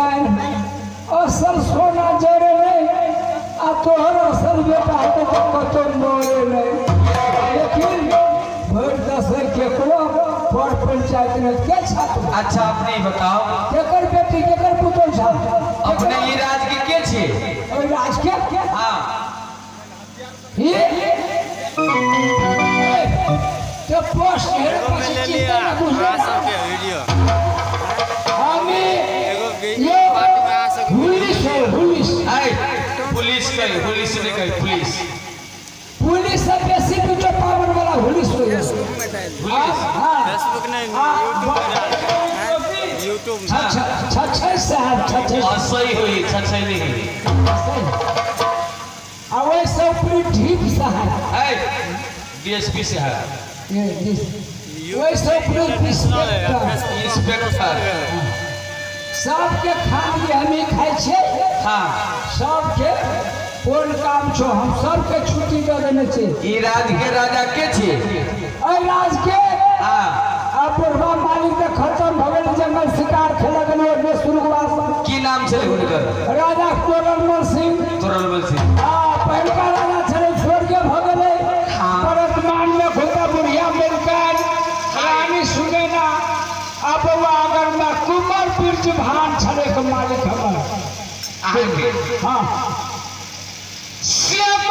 मलिकाइन असल सोना जरे नहीं आ तोहर असल बेटा हेतै तऽ कतौ मरे नहीं लेकिन भरि दसै केकरो पर पंचायत नहि के छात्र। अच्छा अपने ही बताओ। केकर बेटी केकर पुतोह छात्र? अपने ई राज के के छियै? ओहि राज के? हाँ। ये तो पोस्ट हेर में પછી ले चिंता लिया न बुझले। अहाँ सबके वीडियो हमी एगो ये पार्ट में अहाँ सबके पुलिस है पुलिस। ऐ पुलिस कही, पुलिस नहीं कही, पुलिस। पुलिस से बेसी कुछ पावर वाला पुलिस हो। फेसबुक में डाल दिया। पुलिस। हाँ। फेसबुक नहीं, यूट्यूब में डाल दिया। यूट्यूब में। छह साहब छह। और सही हुई, छछै नहीं हुई। आ वैसे ऊपरी ढीप साहब। ऐ डीएसपी से है। ये वैसे ऊपरी इंस्पेक्टर। इंस्पेक्टर। सबके खान हम ही खाइ छियै। हाँ। सबके कोन काम छौ, हम सबके छुट्टी दऽ देने छियै। ई राज के राजा के छियै? एहि राज के? हाँ। आ बुढ़वा मालिक तऽ खत्म भऽ गेल, जंगल शिकार खेलऽ गेलै ओहिमे स्वर्गवास। की नाम छलै हुनकर? राजा तोरणमल सिंह। तोरणमल सिंह। हाँ, पहिलका राजा छलै, स्वर्गे भऽ गेलै। हाँ। वर्तमान में घुमता बुढ़िया मिलकर रानी सुनैना आ बौआ अगरमा कुमर बिरज भान छलै के मालिक हमर। अहाँके? हाँ। श्याम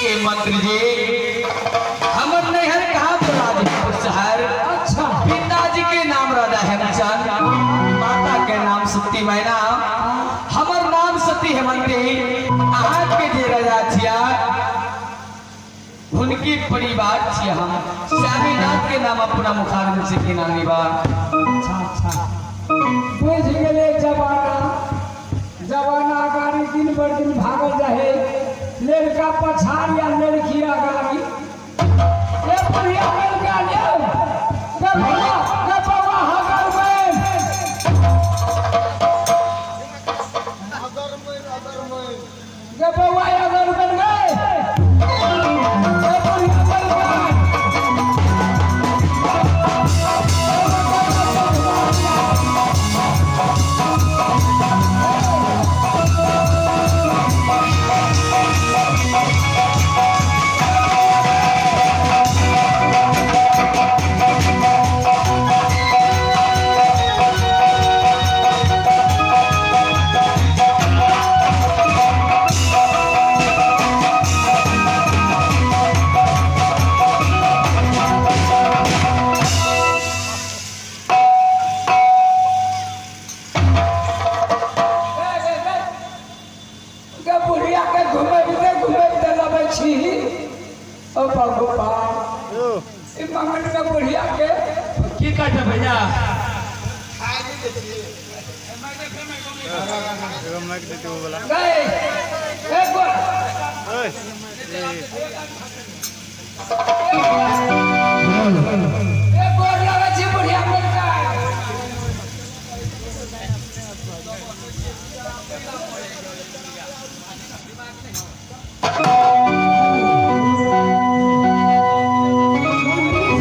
ए मंत्री जी, हमर नैहर कहाँ तो राजपुर शहर। अच्छा। पिताजी के नाम राजा हेमचंद, माता के नाम सती मैना, हमर नाम सती हेमंती। अहाँ के जे राजा छिया हुनकी परिवार छियै हम। स्वामीनाथ के नाम अपना मुखार से की नानी बा। अच्छा अच्छा, बुझि गेलै। जमाना जमाना गाड़ी दिन पर दिन भागल रहे, लड़का पछाड़ या लड़की गाड़ी। ए बुढ़िया लड़का ले गे बौआ, गे बौआ हगर में। गे बौआ अगर बन गए। ए बुढ़िया लड़का। ओ भगवान, ई मंगन के बुढ़िया के की कहते भैया? गए एक गोर एक गोर लगे छी बुढ़िया मिलका। मंत्री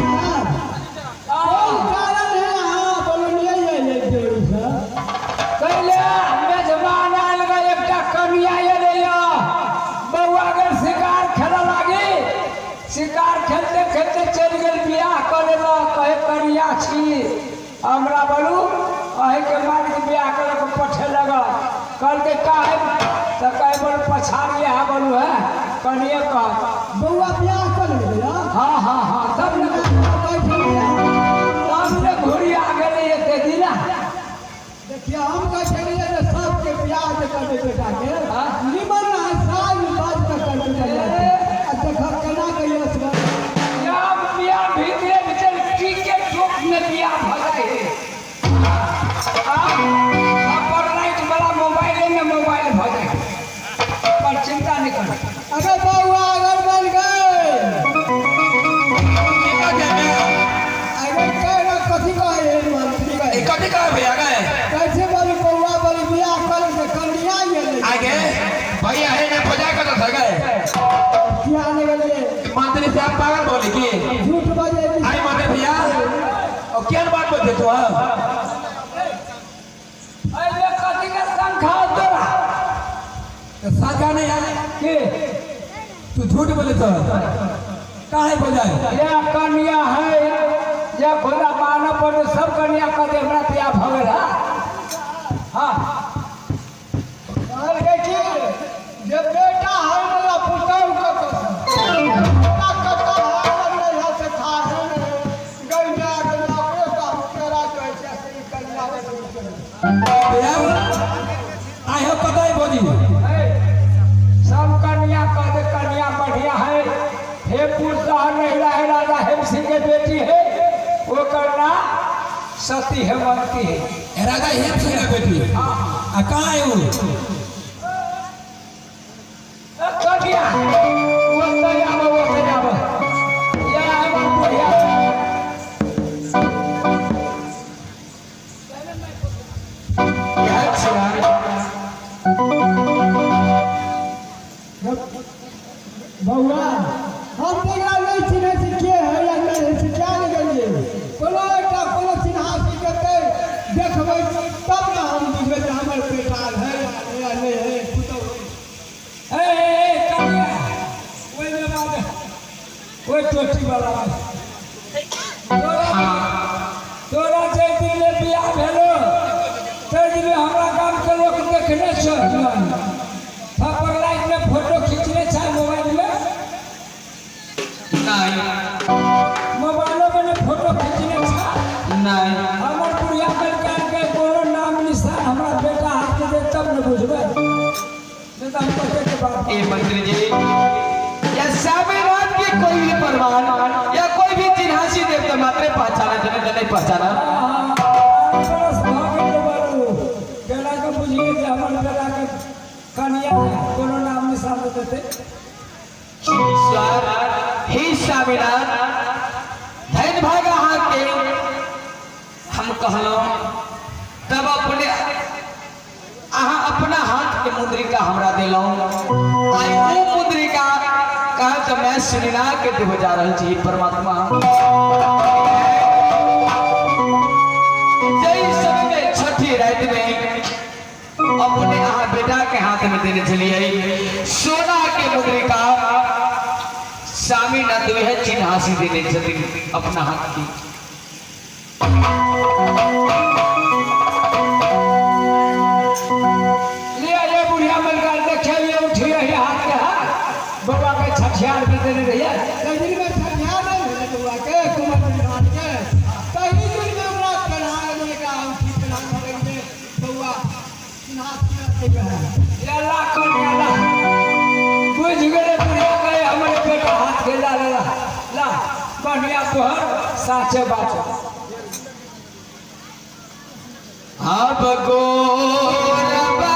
साहब, कोन कारण है अहाँ बोललियै ये जोड़ी से? कैले मेजबान आयल गे, एकटा कनिया एलै या बौआ गेल शिकार खेलऽ लागी, शिकार खेलते खेलते चलि गेल, बियाह कऽ लेलक। कहे कनिया छी हमरा, बोलू अहीँके मालिक बियाह कऽ पठे लगल। कहलकै काहे? तऽ कहे बोल पछाड़ इएह बोलू है कनिए कह। बौआ बियाह कऽ लेलकै? हाँ हाँ हाँ, तब ने कहै छलियै। तब ने घुरी आ गेलै एते दिना। देखियौ, हम कहै छलियै जे सबके बियाह जे करबै बेटाके, हाँ? निमन साज बाज कऽ करबै कनियाके। आ देखऽ केना कहियो से। जब बियाह भीतरे भीतर की के टोक में बियाह भऽ जाइ है। अपन लाइट वाला मोबाइले में मोबाइल भऽ जाइ है, पर चिंता नहीं कर। अगर बौआ अगर बन गए की कहते भैया? अगर कह रहा कथी कहै है मंत्री ई कहे? कथी कहै भैया गए? कैसे बोलू बौआ बोलू बियाह कर के कनिया गेलै। आगे भैया है ने बजा कर तो गए। किया नहीं गेलै? मंत्री साहब पागल बोले की? झूठ बजे। आई मंत्री भैया, और क्या बात बोलते तू? हाँ। अरे कथी के शंखा तोरा? साचा नहीं है। की? तू झूठ बोले तो काहे बोले? यह कन्या है जे खुदा मानव पर सब कन्या कह दे हमरा बियाह भऽ गेल। हाँ हाँ। कहलकै कि जे बेटा है मेरा पुतहु के कसम, बेटा कत्ता है नहीं है से खा है नहीं गैया गैया ओकरे का तेरा जो है से ई कन्या के दूर चले। भैया आई हो पता है बोली। सब कन्या कह दे कन्या बढ़िया है, हेमपुर शहर नहीं रहे राजा हेम सिंह के बेटी है, वो करना सती हेमंती है। ए राजा हेम सिंह के बेटी आ कहाँ है वो? ए, कन्या वो तो आबो, वो तो आबो, या हमर बुढ़िया। क्या छिया? बौआ, हम तकरा नहि चिन्है छी के है या नहि है से, क्या नहि गेलियै। कोनो एकटा कोनो चिन्हासी देतै, देखबै तब ने हम बुझबै जे हमर बेटा है या नहि है पुतहु। ए, ए, ए, कन्या ओहिमे बाद ओहि टोटी वाला में तोरा तोरा जाहि दिन ले बियाह भेलो ताहि दिन हमरा गामके लोक देखने छौ। थप्पड़ लाइट में फोटो खींचने छै मोबाइल में? नहीं। मोबाइलो में ने फोटो खींचने छै? नहीं। हमर बुढ़िया कलकार के कोनो नाम निशान हमरा बेटा हाथ के दे तब ने बुझबै, नहीं तो हम कहे के बात। ए मंत्री जी, या सामेरान के कोई भी प्रमाण या कोई भी चिन्हासी देवता मात्र पहचाना जने नहीं पहचाना। बरस भऽ गेल बारू केना के बुझिए जे हमर बेटा के कनिया है, कोनो नाम निशान दे देते। ईश्वर ही स्वामीनाथ, धन भाग अहाँ के हम कहलहुँ तब अपने अहाँ अपना हाथ के मुद्रिका हमरा देलहुँ। आई ओ मुद्रिका कहा तो मैं सुनिना के देव जा रहल छी परमात्मा। जय समय में छठी रात में अपने अहाँ बेटा के हाथ में देने चलिए सोना के मुद्रिका, स्वामीनाथ वह चिन्हासी देने छथिन अपना हाथ की। लिया ये बुढ़िया मलकार देखे ये उठी रही हाथ के हाथ बबा के छठियार में देने रहिए। ताहि दिन में छठिहार नहि भेलै बौआ के, कुमार विवाह के तही दिन में हमरा पहना गेलै एकरा औंठी पहना गेलै बौआ चिन्हासी के है। ये अल्लाह कन्या ला बुझ गेलै बुढ़िया कहे हमरे बेटा हाथ के ला ला। साचे बात। अब गोरबा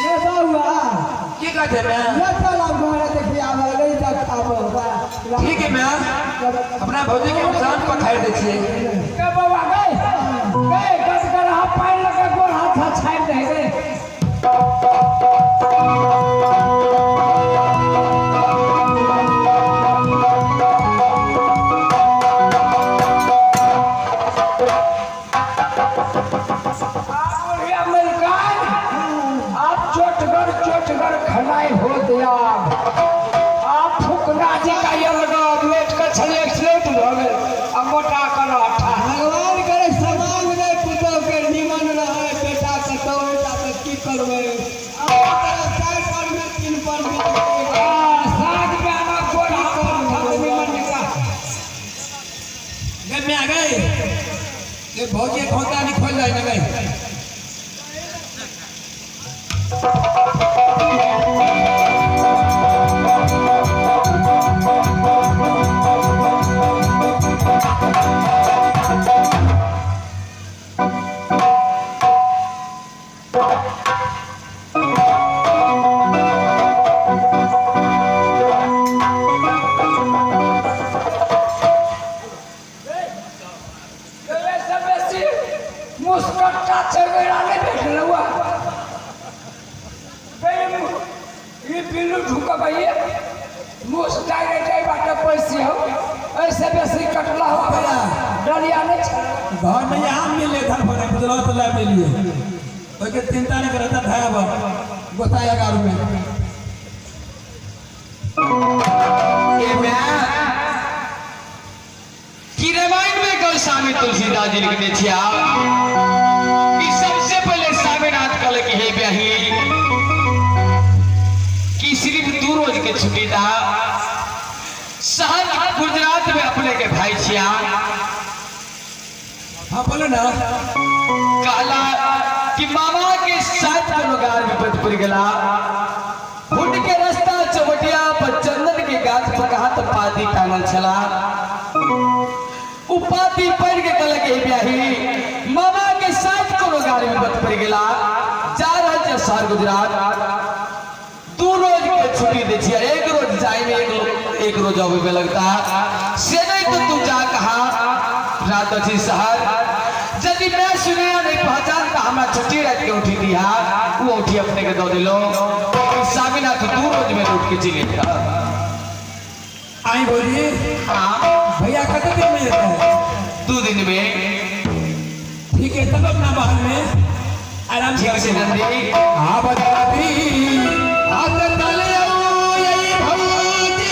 रे बउआ की कहते हैं मैं? ले चल अब घरे देखी आबे ले जा आबे ठीक है मैं अपना भौजी के हम जान पखाड़ दै छियै। के बउआ गए गए गद कर हाथ पानि लगा गोर हाथ हाथ छाड़ि दे गए। आप मलकान आप चोटगर चोटगर खनाई हो दिया। आप फुकना जी का ये लगा लेट कर छलिए एक्सीडेंट भऽ गेल आ मोटा कर अठा। भगवान करे समांग नहि पुतहु के निमन रहे बेटा कतौ बेटा तऽ की करबै अपना तरफ चारि पर में तीन पर में साग में आना गोर हाथ हाथ निमन निका। गए मैं आ गए ये भौजी के खोता नहीं खोल जाए ना गए। मुस्कट्टा चगेरा नहीं भेटलहुँ ई बिल्लू ढुकबैये मुस डायरेक्ट एहि बाटे पैसे हो ऐसे बेसी कटला हो भैया डलिया नहीं छै। घर में यहाँ मिले घर पर बुझलो तो ला मिलिए ओके चिंता नहीं करता था अब गोसाया गारू में ए मैं कि रामायण में गोस्वामी तुलसी तुलसीदास जी लिखने छिया कि सबसे पहले स्वामीनाथ कहल कि हे ब्याही कि सिर्फ 2 रोज के छुट्टी दा, शहर गुजरात में अपने के भाई छिया। हाँ बोलो ना। कहला कि मामा के साथ कोनो गार विपद पड़ गला, हुड के रास्ता चौबटिया पर चंदन के गाछ पर कहा तो पाती टांगल छला, उपाति पढ़ के कहलक हे ब्याही मामा के साथ कोनो गार विपद पड़ गला, जा रहल छै शहर गुजरात, 2 रोज के छुट्टी दे छियै, 1 रोज जाय में एक रोज अबै में लगता, से नहीं तो तू जा कहा रात अछि शहर, यदि मैं सुनिया नहीं पहचान तो हमरा छुट्टी रात के उठी दिहा, वो उठी अपने के दो दिलो। स्वामीनाथ 2 रोज में लौट के चले गया। आई बोलिए। हाँ। भैया कितने दिन में जाता है? 2 दिन में। ठीक है, तब अपना महल में आराम ठीक से नंदी। हाँ बता दी हाथ तले आओ यही भौजी।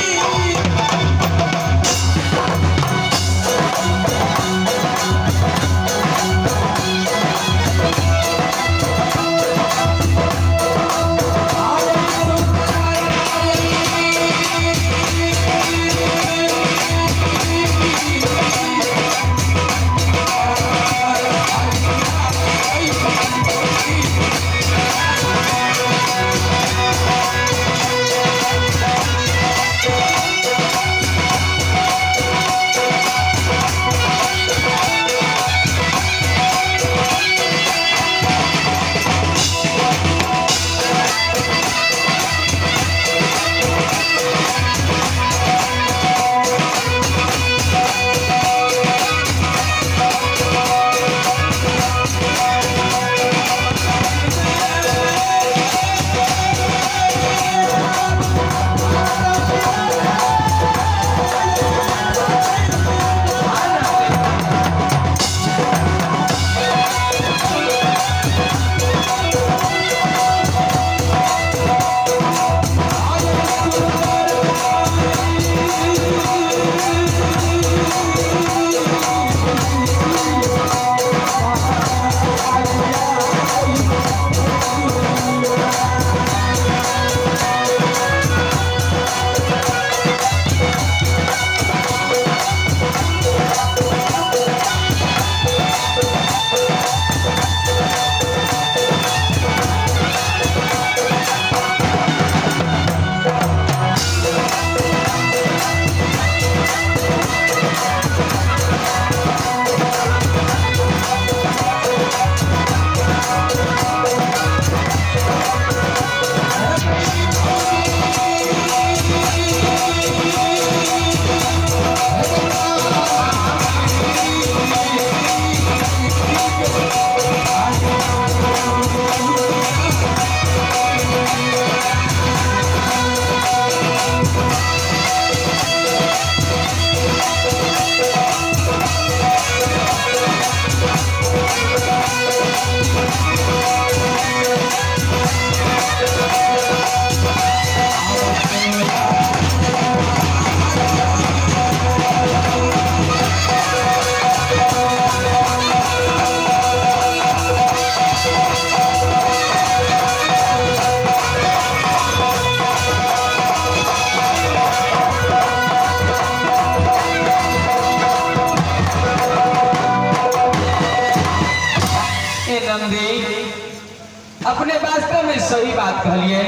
अपने वास्तव में सही बात कहलिए।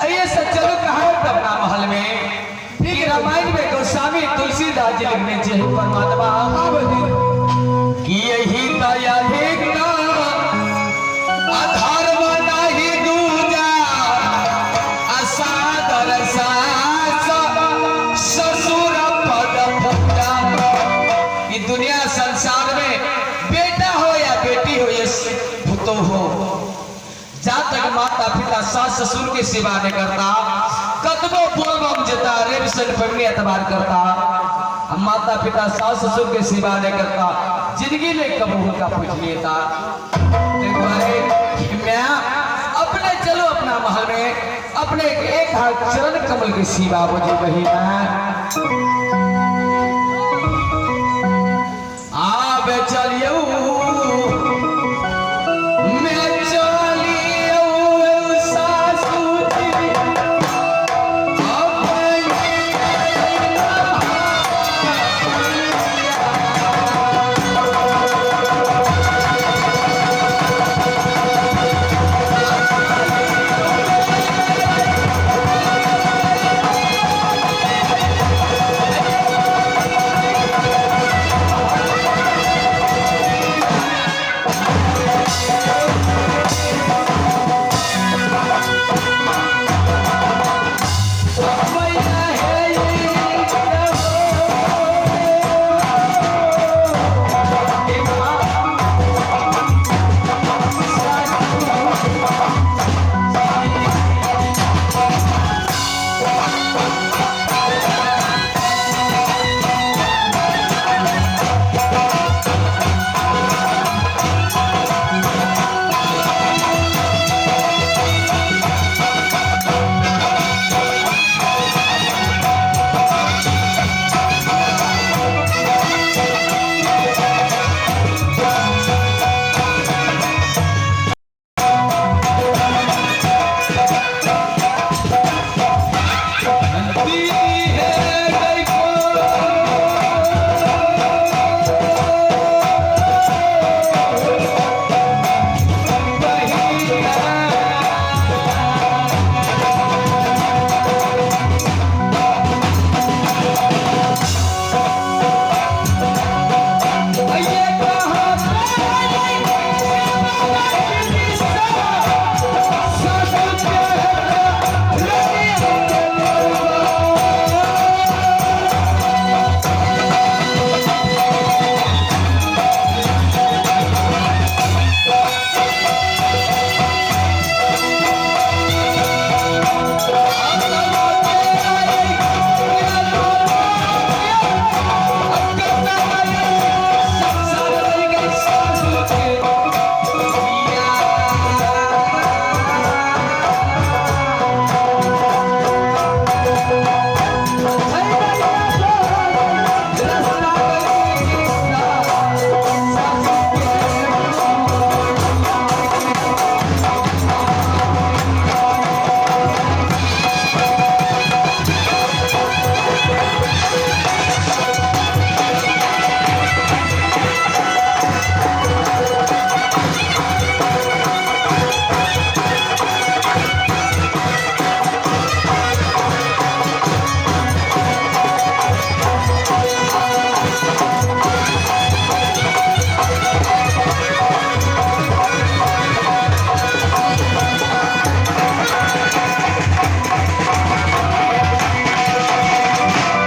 अरे सब चलो कहा अपना महल में। ठीक रामायण में गोस्वामी तुलसीदास जी लिखने चाहिए परमात्मा कि यही दया अधर्म नहीं दूजा असादर सास ससुर पद पूजा। ये दुनिया संसार में बेटा हो या बेटी हो या पुतो हो, जा तक माता पिता सास ससुर की सेवा नहीं करता, कदमो पूर्वम जता रेवसन पगनी एतबार करता, हम माता पिता सास ससुर की सेवा नहीं करता, जिंदगी में कबू उनका पूछ लेता। मैं अपने चलो अपना महल में अपने एक हाथ चरण कमल की सेवा बजे वही मैं।